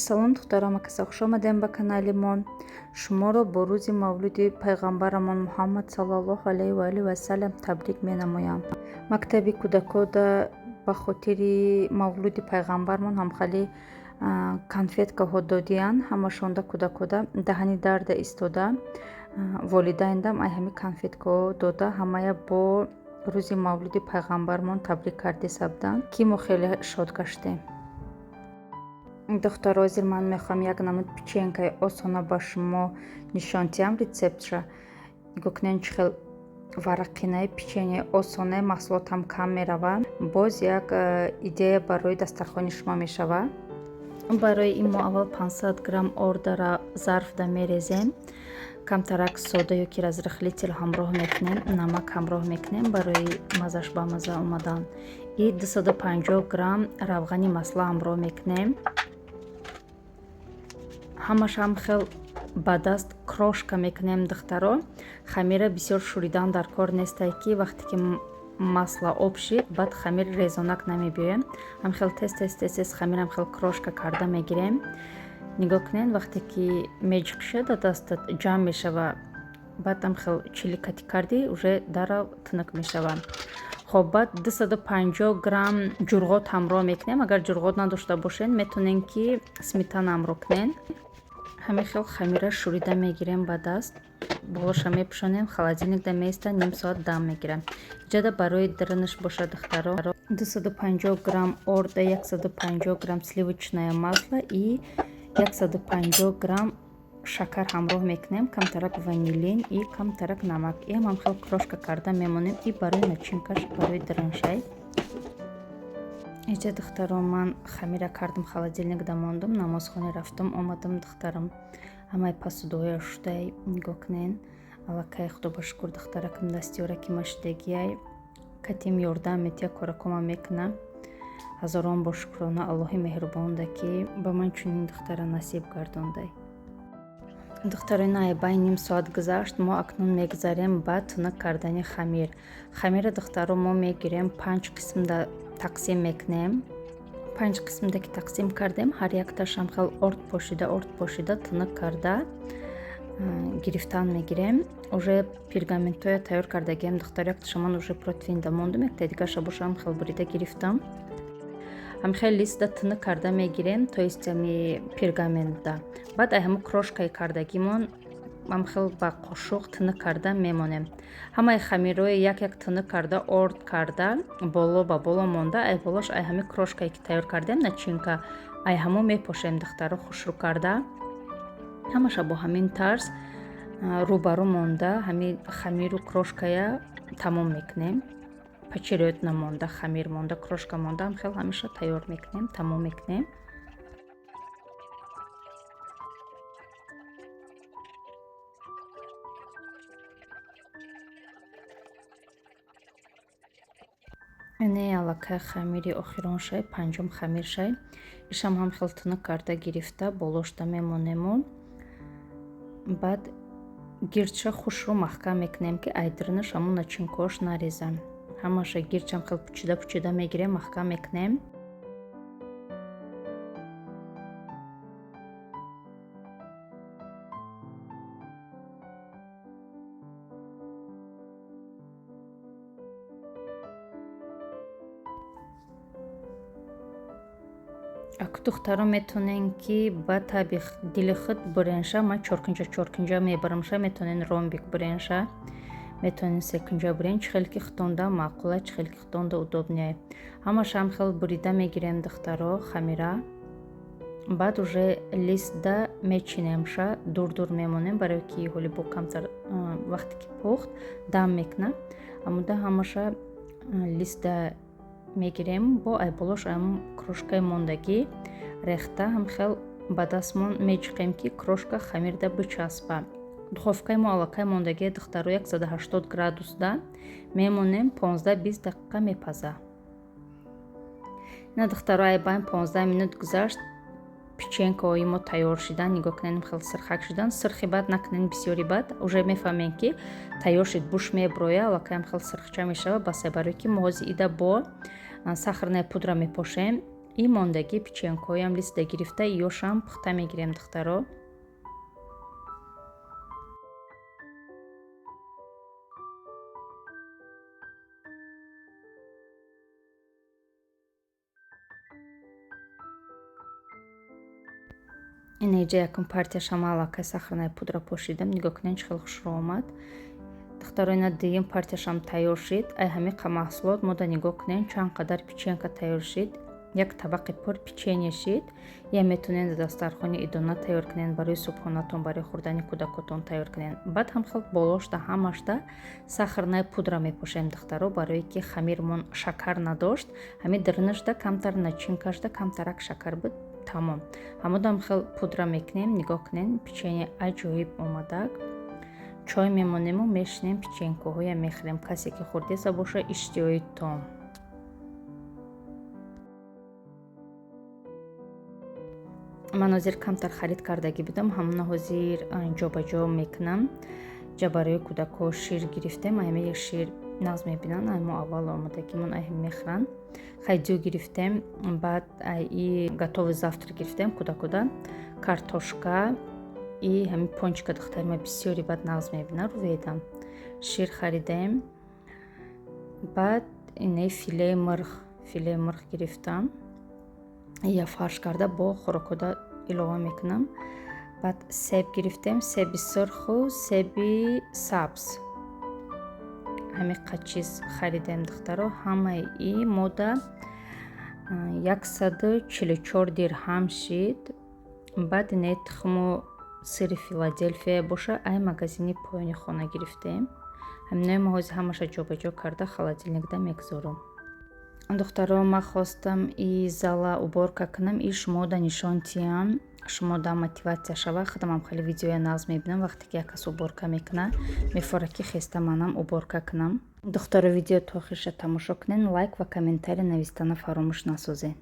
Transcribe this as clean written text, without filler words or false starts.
Салом, духтарам, каса, хуш омадем ба канали мо. Шуморо бо рӯзи мавлуди пайғамбарамон Муҳаммад саллаллоҳу алайҳи ва алиҳи васалам табрик менамоям. Мактаби кӯдакода ба хотири мавлуди пайғамбармон ҳамхали конфеткаҳо додиянд. Ҳамашонда кӯдакода даҳани дарда истода, волидайндам ай ҳами конфеткаҳо дода, ҳамая бо рӯзи мавлуди пайғамбармон табрик кардеса буданд, ки мо хеле шод гаштем. Духтаро, ҳозир ман мехоҳам як намуд печенькаи осона ба шумо нишон диҳам, рецептша. Нигоҳ кунед, чӣ хел варақинаи печенье осоне, маҳсулотам кам меравад. Боз як идея барои дастархони шумо мешавад. Барои ин мо аввал 500 грамм ордара зарфда мерезем, камтарак сода ё ки разрыхлитель ҳамроҳ мекунем, намак ҳамроҳ мекунем барои маззаш ба мазза омадан и 250 грамм равғани масла ҳамроҳ мекунем. Ҳамаш ҳам хел ба даст крошка мекунем, духтаро. Хамира бисёр шӯридан дар кор нестай, ки вақте ки масла об шид, баъд хамир резонак намебиёем. Ҳам хел тез, тез, тез, тез хамирам хел крошка карда мегирем. Нигоҳ кунед, вақте ки меҷиқшад, дастат ҷамъ мешава, баъдам хел чиликати кардӣ, уже дарав тунук мешава. Хоб, баъд 250 грамм ҷурғот ҳамроҳ мекунем. Агар ҷурғот надошта бошед, метавонед, ки сметана ҳамроҳ кунед. Ҳамин хел хамира шӯрида мегирем ба даст, болоша мепӯшонем, холодильникда меиста, ним соат дам мегирам. Иҷода барои дарунаш бошад, духтаро, 250 грамм орда, 150 грамм сливочное масло и 150 грамм шакар ҳамроҳ мекунем, камтарак ванилин и камтарак намак. Иам ҳам хел крошка карда мемонем и барои начинкаш, барои даруншай. Иҷа, духтаро, ман хамира кардам, холодильникда мондум, намозхона рафтам, омадам, духтарам, ҳамаи посудаҳоя шудай. Нигоҳ кунен, аллакай, худо ба шукр, духтаракам дастёраки машидагиай, катим ёрдам метия, коракома мекуна. Ҳазорон бор шукрона Аллоҳи меҳрубонда, ки ба ман чунин духтара насиб гардондай. Духтарои наибай, ним соат гузашт, мо акнун мегузарем ба тунук кардани хамир. Хамира, духтаро, мо мегирем, панҷ қисмда тақсим мекунем. Панҷ қисмда ки тақсим кардем, ҳар якташам хел орд пошида, орд пошида, тунук карда гирифтан мегирем. Уже пергаментҳоя тайёр кардагиам, духтаро. Якташа ман уже противеньда мондум, якта дигарша бошам хел бурида гирифтам. Ҳамихел листда тунук карда мегирем, то есть ами пергаментда. Баъд ай ҳамун крошкаи кардагимон ҳамхел ба қошуқ тунук карда мемонем. Ҳамаи хамирҳои як як тунук карда, орд карда, боло ба боло монда, ай болош ай ҳами крошкае ки тайёр кардем, начинка, ай ҳамон мепошем, духтаро, хушрӯ карда. Ҳамаша бо ҳамин тарз рӯбарӯ монда, ҳамин хамиру крошкая тамом мекунем. Поочерёдно монда, хамир монда, крошка монда, ҳамхел ҳамеша тайёр мекунем, тамом мекунем. Не, аллакай хамири охирон шай, панҷум хамир шай. Ишам ҳам хел тунук карда гирифта, болошта мемонему, баъд гирдша хушрӯ маҳкам мекунем, ки айдринаш ҳамун начинкаош нарезам. Ҳамаша гирдшам хел пучида, пучида мегирем, маҳкам мекунем. Аку, духтаро, метавонен, ки ба таби дили худ буренша. Ман чоркунҷа, чоркунҷа мебарамша. Метавонен ромбик буренша, метавонен секунҷа бурен, чӣ хеле ки худтонда маъқула, чӣ хеле ки худтонда удобнее. Ҳамаша ҳам хел бурида мегирем, духтаро, хамира. Баъд уже листда мечинемша, дур дур мемонем, барое ки ҳоли бо камтар вақте ки пухт, дам мекунад. Амуда ҳамаша листда мегирем, бо ай болош ам крошкаи мондагӣ рехта, ҳамхел ба дастмон меҷиқем, ки крошка хамирда бичаспа. Духовкаи мо аллакай мондагии, духтаро, 180 градусда мемонем, 15-20 дақиқа мепаза. Ина, духтаро, айбайн 15 минут гузашт, печенькаҳои мо тайёр шидан. Нигоҳ кунед, хел сирхак шудан. Сирхи бад накунед бисёри, бад уже мефаҳмем, ки тайёр шид, буш меброя, аллакайам хел сирхча мешава, басе, барое ки мо ҳози ида бо сахарная пудра мепошем. И мондагӣ печенкаҳоям листа гирифта, ёшам пухта мегирем, духтаро. Инаиҷа якум партияшам аллакай сахарная пудра пошидам. Нигоҳ кунед, чӣ хел хушрӯ омад, духтаро. Ина дуюм партияшам тайёр шид. Ай ҳамиқа маҳсулот мода, нигоҳ кунед, чанд қадар печенка тайёр шид. Як табақи пур печенье шид. Я метавонед дастархони идона тайёр кунед, барои субҳонатон, барои хӯрдани кӯдакотон тайёр кунед. Баъд ҳам хел болошта ҳамашта сахарная пудра мепошем, духтаро, барое ки хамирмон шакар надошт. Ҳамин дарунашда камтар, начинкашда камтарак шакар буд, тамом. Ҳамодам хел пудра мекунем. Нигоҳ кунед, печенье аҷоиб омадак. Чой мемонему мешинем, печенькаҳоя мехӯрем. Касе ки хӯрдеса боша, иштиҳои том. Ман ҳозир камтар харид кардагӣ будам, ҳамона ҳозир ҷобаҷо мекунам. Ҷа барои кӯдакҳо шир гирифтем. Ами шир нағз мебинанд, мо аввал омодагимон ай мехӯранд. Хайдю гирифтем, баъд и готовый завтрак гирифтем кӯдакода, картошка и ҳамин пончика. Духтари ма бисёри баъд нағз мебинад, рӯведам. Шир харидем, баъд инаи филеи мурғ гирифтам, я фарш карда бо хӯрокода илова мекунам. Баъд себ гирифтем, себи сурху себи сабз. Ҳамиқа чиз харидем, духтаро. Ҳамаи и мода 144 дирҳам шид. Баъд инаи тухму сыри Филаделфия боша, ай магазини поёни хона гирифтем. Ҳаминои мо ҳозир ҳамаша ҷобаҷо карда, холодильникда мегузорам. Духтаро, ман хостам и зала уборка кунам и шумода нишон тиҳам, шумода мотиватсия шава. Худамам хеле видеоя нағз мебинам, вақте ки як кас уборка мекунад, мефорад, ки хеста манам уборка кунам. Духтаро, видео то охирша тамошо кунед, лайк ва комментария навистана фаромӯш насозед.